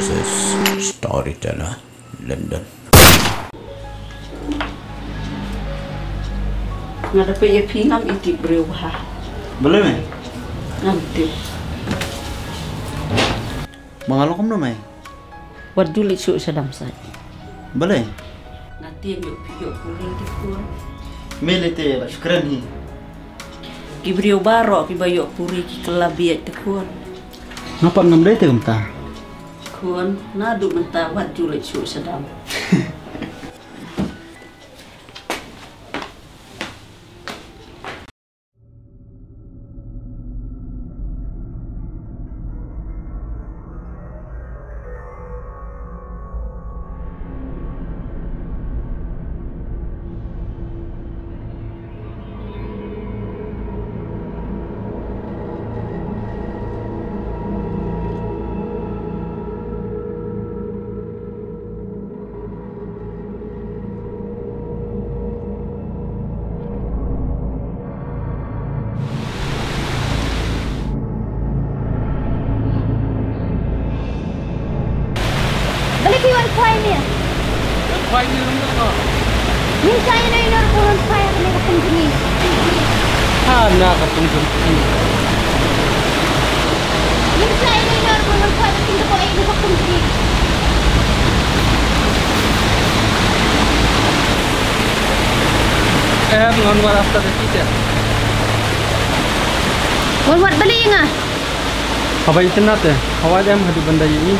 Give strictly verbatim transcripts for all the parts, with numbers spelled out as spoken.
This storyteller, London. Nga da peit ïa phi ngam i tip briew bha. Balei mei? Ngam tip. Ma nga long kumno mei? Wat ju leit shuh sha dam sait. Balei? Nga tieng ïoh phi ïoh puri te khun. Mei lei te ba shu kren hi. Ki briew baroh kiba ïoh puri ki kylla bieit te khun. Nga pat ngam dei te kumta. Khun, naduh mynta wat ju leit shuh sha dam. Balei phi wan khwai nia? Wan khwai nia, wan khwai nia. Ning sa ino ino ruh wan khwai ha kane ka pung jong ngi. Ha na ka pung jong ngi. Ning sa ino ino ruh wan khwai ha kane ka pung jong ngi. Em, ngan wan after the teacher. Wan wad balei ïa nga? Haba itynnat te, haba em haduh ban da ïa i.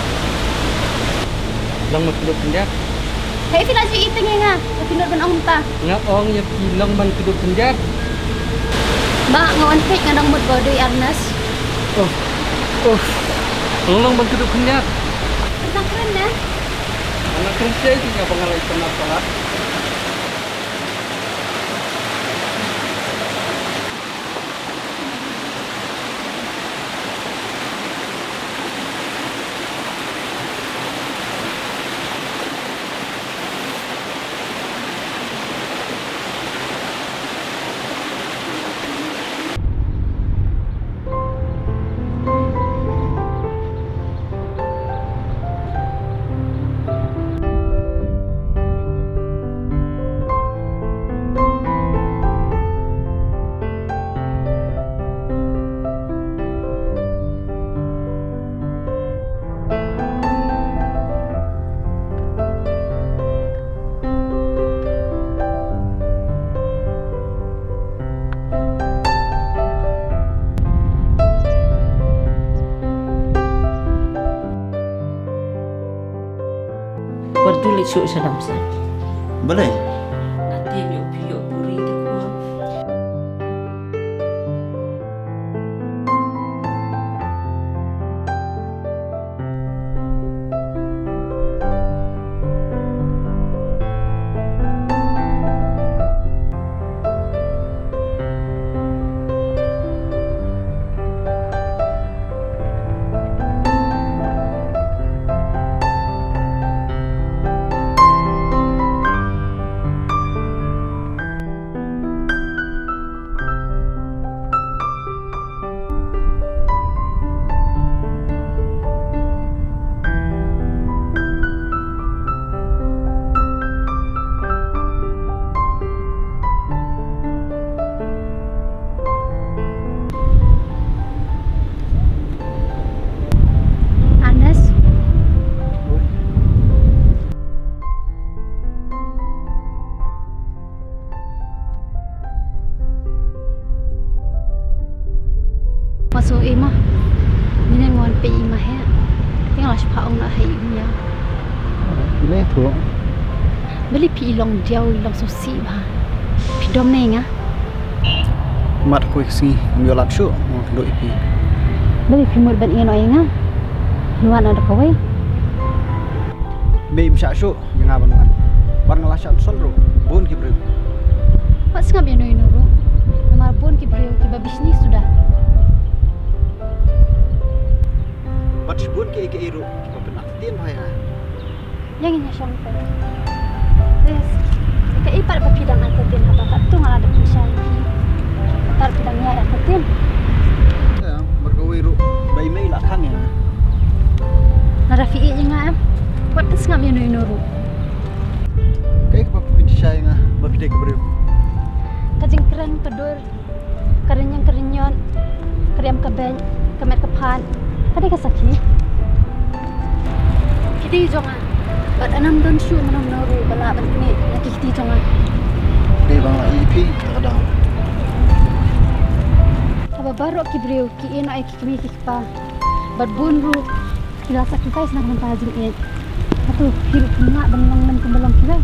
Long ban kdup khyndiat. Hei phi la ju i teng ïa nga, phi nud ban ong mynta. Nga ong ïa phi long ban kdup khyndiat. Ba nga wan peit nga dang mut ba u dei Ernest. Oh, oh. Long long ban kdup khyndiat. Nga kren ne? Nga kren te ïa ba nga la itynnat palat. Wat ju leit shuh sha dam sait. Balei? Nga tieng ïoh phi ïoh puri te khun. Ernest. Maso ema. Nine ngon pe ima he. Teng la shpa ong na hai imya. Ile tu. Beli pi ilong diau ilong sosi ba. Pi dom ne nga. Mat ko iksi, ngam ïoh lad shuh, ngam kynduh ïa phi. Balei phi mut ban ïeh noh ïa nga? Ngan wan da kawei. Mei im shah shuh ïa nga ban wan. Bad nga la shah sol ruh bun ki briew. Wat sngap ïano ïano ruh. Namar bun ki briew kiba bishni suda. Bad shibun kiei kiei ruh kiba pynakhtien bha ïa nga. Ïa ngin ïa shong pat. Yes. Kaei pat ba phi dang entertain haba katto nga la dep pynshai ïa phi. Tar phi dang ïa entertain. Ïa, markawei ruh ba i mei la khang ïa nga. La Rafi ïa nga em. Wat pyn sngap ïa no ïa no ruh. Kaei kaba pynshai ïa nga ba phi dei ka briew? Ka jingkren ka dur, ka rynïeng ka rynïot, ka riam ka beiñ, ka met ka phad, ka dei ka sakhi. Ki dei jong nga. Bad ynda ym don shuh mano mano ruh ba lah ban knieh na ki kti jong nga. Dei ba nga ïa phi ta ka daw. Haba baroh ki briew ki ïeh noh ïa ki kmie ki kpa. Bad bun ruh ki la sacrifice na ka bynta jingïeit. Hato phi ruh phin lah ban long lem kumba long kiwei?